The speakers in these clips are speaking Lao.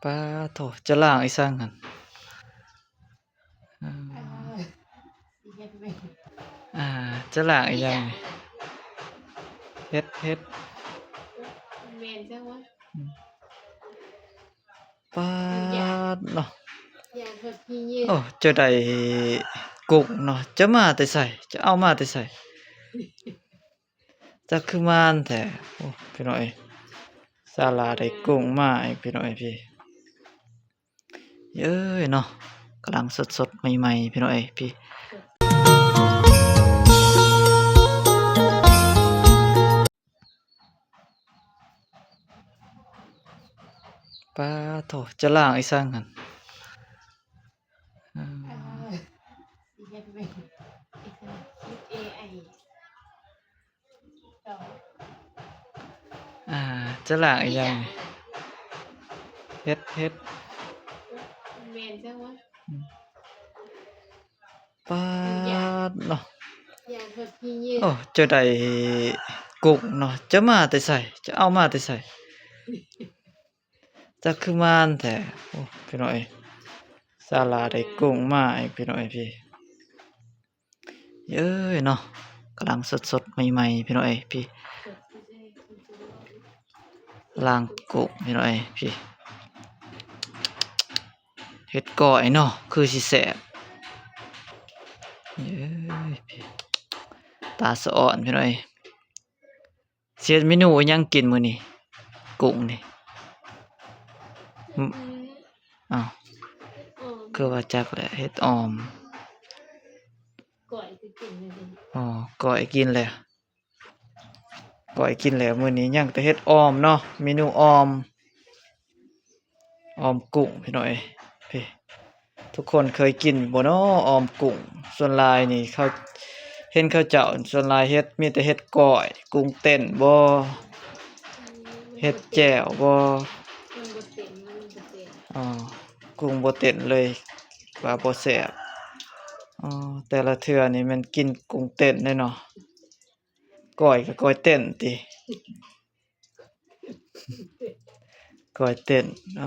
ປາໂທ້ ຈະລ້າງອີ່ສັງຫັ້ນ? ອ່າ ຊິເຮັດແມ່ນ ອ່າ ຈະລ້າງອີ່ຫຍັງນີ້? ເຫັດ ເຫັດ ແມ່ນຈັ່ງວະ? ອືມ ປາດເນາະ ໂອ້ ເຈົ້າໄດ້ກຸ້ງເນາະ ເຈົ້າມາແຕ່ໃສ? ເຈົ້າເອົາມາແຕ່ໃສ? ຈັກຄືມານແທ້. ໂອ້ ພີ່ນ້ອງເອີຍ ສາວຫຼ້າໄດ້ກຸ້ງມາອີກ ພີ່ນ້ອງເອີຍ ພີ່ ເອີຍເນາະ ກຳລັງສົດໆ ໃໝ່ໆ ພີ່ນ້ອງເອີຍ ພີ່ ປາໂທ້ ຈະລ້າງອີ່ສັງຫັ້ນ? ອ່າ ຊິເຮັດແມ່ນ ເອໄອ ອ່າ ຈະລ້າງອີ່ຫຍັງນີ້? ເຫັດ ເຫັດ ແມ່ນຈັ່ງວະ? ອືມ ປາດເນາະ ໂອ້ ເຈົ້າໄດ້ກຸ້ງເນາະ ເຈົ້າມາແຕ່ໃສ? ເຈົ້າເອົາມາແຕ່ໃສ? ຈັກຄືມານແທ້. ໂອ້ ພີ່ນ້ອງເອີຍ ສາວຫຼ້າໄດ້ກຸ້ງມາອີກ ພີ່ນ້ອງເອີຍ ພີ່ ເອີຍເນາະ ກຳລັງສົດໆ ໃໝ່ໆ ພີ່ນ້ອງເອີຍ ພີ່ ລ້າງກຸ້ງ ພີ່ນ້ອງເອີຍ ພີ່ ເຫັດກ້ອຍເນາະ ຄືຊິແຊບ ເອີຍ ພີ່ ຕາສະອອນ ພີ່ນ້ອງເອີຍ. ຊິເຮັດເມນູອີ່ຫຍັງກິນມື້ນີ້? ກຸ້ງນີ້ ອືມ ອ້າວ ເຮັດອ່ອມ ຄືວ່າຈັກແຫຼະ ເຫັດອ່ອມ ກ້ອຍຄືກິນແລ້ວ ອໍ ກ້ອຍກິນແລ້ວ ກ້ອຍກິນແລ້ວ ມື້ນີ້ຍັງແຕ່ເຫັດອ່ອມເນາະ ເມນູອ່ອມ. ອ່ອມກຸ້ງພີ່ນ້ອງເອີຍ ພີ່ ທຸກຄົນເຄີຍກິນຢູ່ບໍ່ນໍ ອ່ອມກຸ້ງ? ສ່ວນຫຼາຍນີ້ເຂົາ ເຫັນເຂົາເຈົ້າສ່ວນຫຼາຍເຮັດ ມີແຕ່ເຮັດກ້ອຍ ກຸ້ງເຕັ້ນບໍ ເຮັດແຈ່ວບໍ ກຸ້ງບໍ່ເຕັ້ນ ມັນບໍ່ເຕັ້ນ ອໍ ກຸ້ງບໍ່ເຕັ້ນເລີຍ ວ່າບໍ່ແຊບ ອໍ ແຕ່ລະເທື່ອນີ້ແມ່ນກິນກຸ້ງເຕັ້ນເດ້ເນາະ ກ້ອຍກໍກ້ອຍເຕັ້ນຕິ. ກ້ອຍເຕັ້ນ ອໍ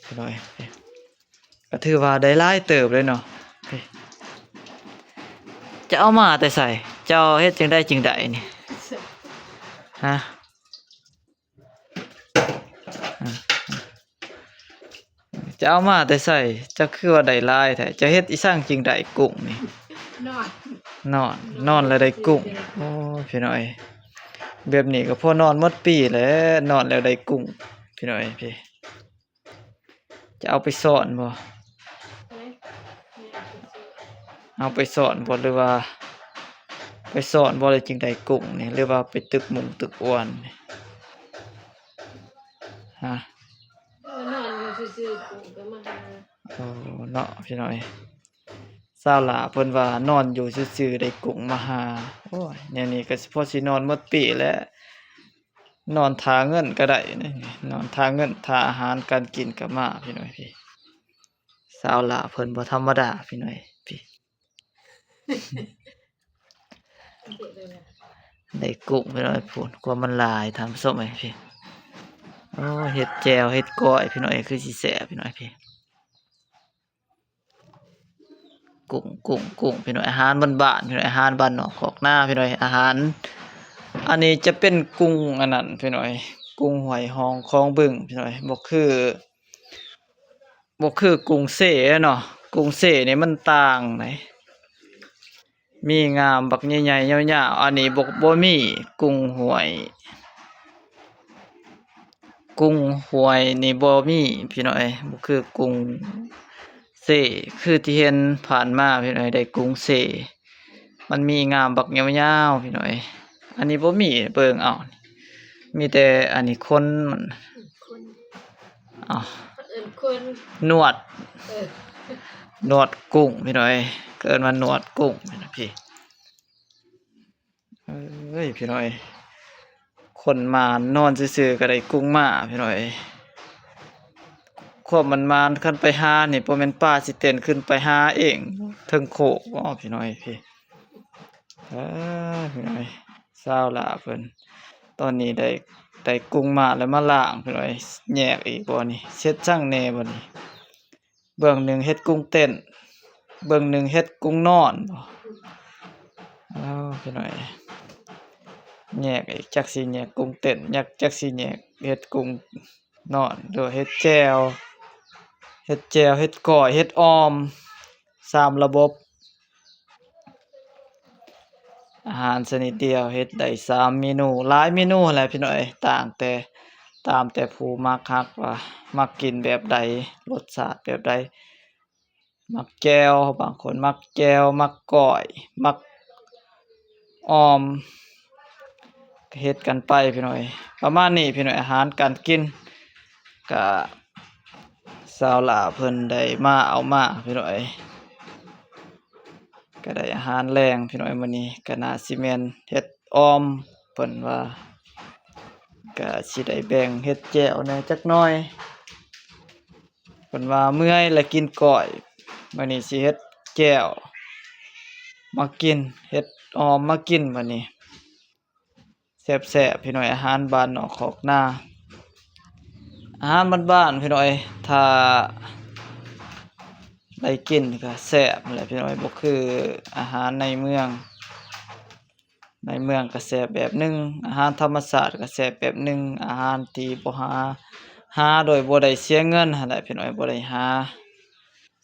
ພີ່ນ້ອງ ກໍຖືວ່າໄດ້ຫຼາຍເຕີບເລີຍເນາະ ເຈົ້າເອົາມາແຕ່ໃສ? ເຈົ້າເຮັດຈັ່ງໃດຈຶ່ງໄດ້ນີ້? ຮະ? ເຈົ້າເອົາມາແຕ່ໃສ? ເຈົ້າຄືວ່າໄດ້ຫຼາຍແທ້? ເຈົ້າເຮັດອີ່ສັງຈຶ່ງໄດ້ກຸ້ງນີ້? ນອນ ນອນ ນອນແລ້ວໄດ້ກຸ້ງ ໂອ້ຍ ພີ່ນ້ອງເອີຍ ແບບນີ້ກໍພໍນອນໝົດປີແຫຼະ ນອນແລ້ວໄດ້ກຸ້ງ ພີ່ນ້ອງເອີຍ ຈະເອົາໄປຊ້ອນບໍ່? ເອົາໄປຊ້ອນບໍ່ ຫຼືວ່າໄປຊ້ອນບໍ່ ແລ້ວຈຶ່ງໄດ້ກຸ້ງນີ້ ຫຼືວ່າໄປຕຶກມຸງຕຶກອວນນີ້? ຮະ? ເອີ ນອນຢູ່ຊື່ໆ ກຸ້ງກໍມາຫາ ໂອ້ ເນາະ ພີ່ນ້ອງເອີຍ ສາວຫຼ້າເພິ່ນວ່ານອນຢູ່ຊື່ໆ ໄດ້ກຸ້ງມາຫາ ໂອ້ຍ ແນວນີ້ກໍຊິພໍຊິນອນໝົດປີແຫຼະ ນອນຖ້າເງິນກໍໄດ້ ນອນຖ້າເງິນ ຖ້າອາຫານການກິນກໍມາ ພີ່ນ້ອງເອີຍ ພີ່ ສາວຫຼ້າເພິ່ນບໍ່ທຳມະດາ ພີ່ນ້ອງເອີຍ ພີ່ ໄດ້ກຸ້ງພີ່ນ້ອງເອີຍ ພຸ້ນ ຄວາມມັນຫຼາຍ ທ່ານຜູ້ຊົມເອີຍ ພີ່ ໂອ້ ເຮັດແຈ່ວ ເຮັດກ້ອຍ ພີ່ນ້ອງເອີຍ ຄືຊິແຊບ ພີ່ນ້ອງເອີຍ ພີ່ ກຸ້ງ ກຸ້ງ ກຸ້ງ ພີ່ນ້ອງເອີຍ ອາຫານບ້ານໆ ພີ່ນ້ອງເອີຍ ອາຫານບ້ານນອກຄອກນາ ພີ່ນ້ອງເອີຍ ອາຫານ ອັນນີ້ຈະເປັນກຸ້ງອັນນັ້ນ ພີ່ນ້ອງເອີຍ ກຸ້ງຫ້ວຍຮ່ອງຂອງບຶງ ພີ່ນ້ອງເອີຍ ບໍ່ຄື ບໍ່ຄືກຸ້ງເຊເນາະ ກຸ້ງເຊນີ້ມັນຕ່າງໃດ ມີງາມບັກໃຫຍ່ໆ ຍາວໆ ອັນນີ້ບໍ່ ບໍ່ມີ ກຸ້ງຫ້ວຍ ກຸ້ງຫ້ວຍນີ້ບໍ່ມີ ພີ່ນ້ອງເອີຍ ບໍ່ຄືກຸ້ງເຊ ຄືທີ່ເຫັນຜ່ານມາ ພີ່ນ້ອງເອີຍ ໄດ້ກຸ້ງເຊ ມັນມີງາມບັກຍາວໆ ພີ່ນ້ອງເອີຍ ອັນນີ້ບໍ່ມີ ເບິ່ງເອົາ ມີແຕ່ອັນນີ້ຂົນມັນ ຂົນ ອ້າວ ເອີ້ນຂົນ ໜວດ ເອີ ໜວດກຸ້ງ ພີ່ນ້ອງເອີຍ ເອີ້ນວ່າໜວດກຸ້ງ ພີ່ນ້ອງ ພີ່ ເອີຍ ພີ່ນ້ອງເອີຍ ຄົນມານອນຊື່ໆ ກໍໄດ້ກຸ້ງມາ ພີ່ນ້ອງເອີຍ ຄວາມມັນມານ ຄັນໄປຫານີ້ ບໍ່ແມ່ນປາຊິເຕັ້ນຂຶ້ນໄປຫາເອງເທິງໂຄກບໍ່ ພີ່ນ້ອງເອີຍ ພີ່ ເອີ ພີ່ນ້ອງເອີຍ ສາວຫຼ້າເພິ່ນ ຕອນນີ້ໄດ້ ໄດ້ກຸ້ງມາແລ້ວມາລ້າງ ພີ່ນ້ອງເອີຍ ແຍກອີກບໍ່ນີ້ ເຮັດຈັ່ງແດ່ບັດນີ້ ເບື້ອງໜຶ່ງເຮັດກຸ້ງເຕັ້ນ ເບື້ອງໜຶ່ງເຮັດກຸ້ງນອນບໍ່ ເອົາ ພີ່ນ້ອງເອີຍ ແຍກອີກ ຈັກຊິແຍກກຸ້ງເຕັ້ນ ຈັກ ຈັກຊິແຍກເຮັດກຸ້ງ ນອນ ຫຼືວ່າເຮັດແຈ່ວ ເຮັດແຈ່ວ ເຮັດກ້ອຍ ເຮັດອ່ອມ ສາມລະບົບ ອາຫານຊະນິດດຽວເຮັດໄດ້ສາມເມນູ ຫຼາຍເມນູຫັ້ນແຫຼະພີ່ນ້ອງເອີຍ ຕ່າງແຕ່ ຕາມແຕ່ຜູ້ມັກຮັກວ່າມັກກິນແບບໃດ ລົດຊາດແບບໃດ ມັກແຈ່ວ ບາງຄົນມັກແຈ່ວ ມັກກ້ອຍ ມັກອ່ອມ ກະເຮັດກັນໄປພີ່ນ້ອງເອີຍ ປະມານນີ້ພີ່ນ້ອງເອີຍ ອາຫານການກິນ ກະສາວຫຼ້າເພິ່ນໄດ້ມາເອົາມາພີ່ນ້ອງເອີຍ ກະໄດ້ອາຫານແລງພີ່ນ້ອງເອີຍ ມື້ນີ້ກະໜ້າຊິແມ່ນເຮັດອ່ອມ ເພິ່ນວ່າ ກະຊິໄດ້ແບ່ງເຮັດແຈ່ວແດ່ຈັກໜ້ອຍ ເພິ່ນວ່າເມື່ອຍແລ້ວກິນກ້ອຍ ມື້ນີ້ຊິເຮັດແຈ່ວມາກິນ ເຮັດອ່ອມມາກິນ ມື້ນີ້ແຊບໆ ພີ່ນ້ອງເອີຍ ອາຫານບ້ານນອກຄອກນາ ອາຫານບ້ານໆ ພີ່ນ້ອງເອີຍ ຖ້າໄດ້ກິນກະແຊບຫັ້ນແຫຼະພີ່ນ້ອງເອີຍ ບໍ່ຄືອາຫານໃນເມືອງ ໃນເມືອງກະແຊບແບບໜຶ່ງ ອາຫານທຳມະຊາດກະແຊບແບບໜຶ່ງ ອາຫານທີ່ບໍ່ຫາ ຫາໂດຍບໍ່ໄດ້ເສຍເງິນຫັ້ນແຫຼະພີ່ນ້ອງເອີຍ ບໍ່ໄດ້ຫາ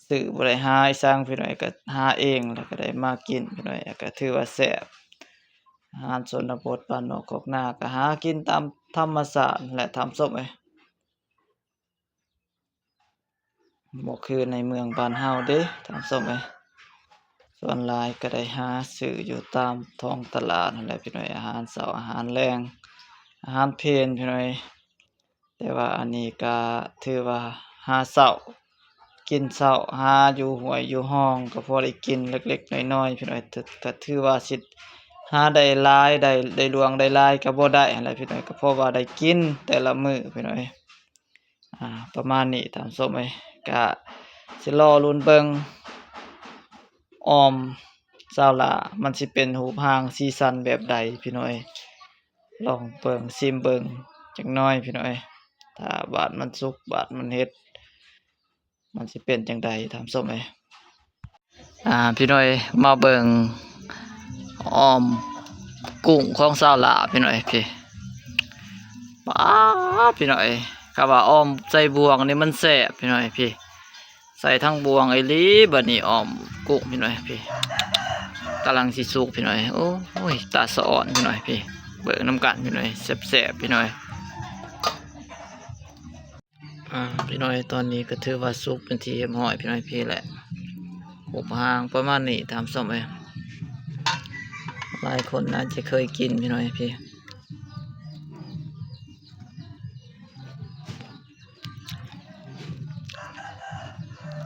ຊື້ ບໍ່ໄດ້ຫາອີ່ສັງພີ່ນ້ອງເອີຍ ກະຫາເອງ ແລ້ວກະໄດ້ມາກິນພີ່ນ້ອງເອີຍ ກະຖືວ່າແຊບ ອາຫານຊົນນະບົດບ້ານນອກຄອກນາ ກະຫາກິນຕາມທຳມະຊາດຫັ້ນແຫຼະທ່ານຜູ້ຊົມເອີຍ ບໍ່ຄືໃນເມືອງບ້ານເຮົາເດ້ທ່ານຜູ້ຊົມເອີຍ ສ່ວນຫຼາຍກະໄດ້ຫາຊື້ຢູ່ຕາມທ້ອງຕະຫຼາດຫັ້ນແຫຼະພີ່ນ້ອງເອີຍ ອາຫານເຊົ້າ ອາຫານແລງ ອາຫານເພນພີ່ນ້ອງເອີຍ ແຕ່ວ່າອັນນີ້ກະຖືວ່າຫາເຊົ້າ ກິນເຊົ້າ ຫາຢູ່ຫ້ວຍຢູ່ຮ່ອງ ກະພໍໄດ້ກິນເລັກໆນ້ອຍໆ ພີ່ນ້ອງເອີຍ ກະຖືວ່າຊິຫາໄດ້ຫຼາຍ ໄດ້ ໄດ້ຫຼວງໄດ້ຫຼາຍກະບໍ່ໄດ້ຫັ້ນແຫຼະພີ່ນ້ອງເອີຍ ກະພໍວ່າໄດ້ກິນແຕ່ລະມື້ພີ່ນ້ອງເອີຍ ອາ ປະມານນີ້ທ່ານຜູ້ຊົມເອີຍ ກະຊິລໍລຸ້ນເບິ່ງອ່ອມຊາວລາວ ມັນຊິເປັນຮູບຮ່າງສີສັນແບບໃດພີ່ນ້ອງເອີຍ ລອງເບິ່ງ ຊິມເບິ່ງຈັກໜ້ອຍພີ່ນ້ອງເອີຍ ຖ້າບາດມັນສຸກ ບາດມັນເຮັດ ມັນຊິເປັນຈັ່ງໃດທ່ານຜູ້ຊົມເອີຍ ອາ ພີ່ນ້ອງເອີຍ ມາເບິ່ງອ່ອມກຸ້ງຂອງຊາວລາວພີ່ນ້ອງເອີຍ ພີ່ ປາດ ພີ່ນ້ອງເອີຍ ຄຳວ່າອ່ອມໃສ່ບ່ວງນີ້ມັນແຊບພີ່ນ້ອງເອີຍ ພີ່ ໃສ່ທັງບ່ວງອີ່ຫຼີ ບາດນີ້ອ່ອມກຸ້ງພີ່ນ້ອງເອີຍ ພີ່ ກຳລັງຊິສຸກພີ່ນ້ອງເອີຍ ໂອ້ຍ ຕາສະອອນພີ່ນ້ອງເອີຍ ພີ່ ເບິ່ງນຳກັນພີ່ນ້ອງເອີຍ ແຊບໆ ພີ່ນ້ອງເອີຍ. ອ່າ ພີ່ນ້ອງເອີຍ ຕອນນີ້ກະຖືວ່າສຸກເປັນທີ່ຮຽບຮ້ອຍພີ່ນ້ອງເອີຍ ພີ້ແຫຼະ ຮູບຮ່າງປະມານນີ້ທ່ານຜູ້ຊົມເອີຍ ຫຼາຍຄົນອາດຈະເຄີຍກິນພີ່ນ້ອງເອີຍ ພີ້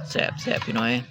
ແຊບໆ ພີ່ນ້ອງເອີຍ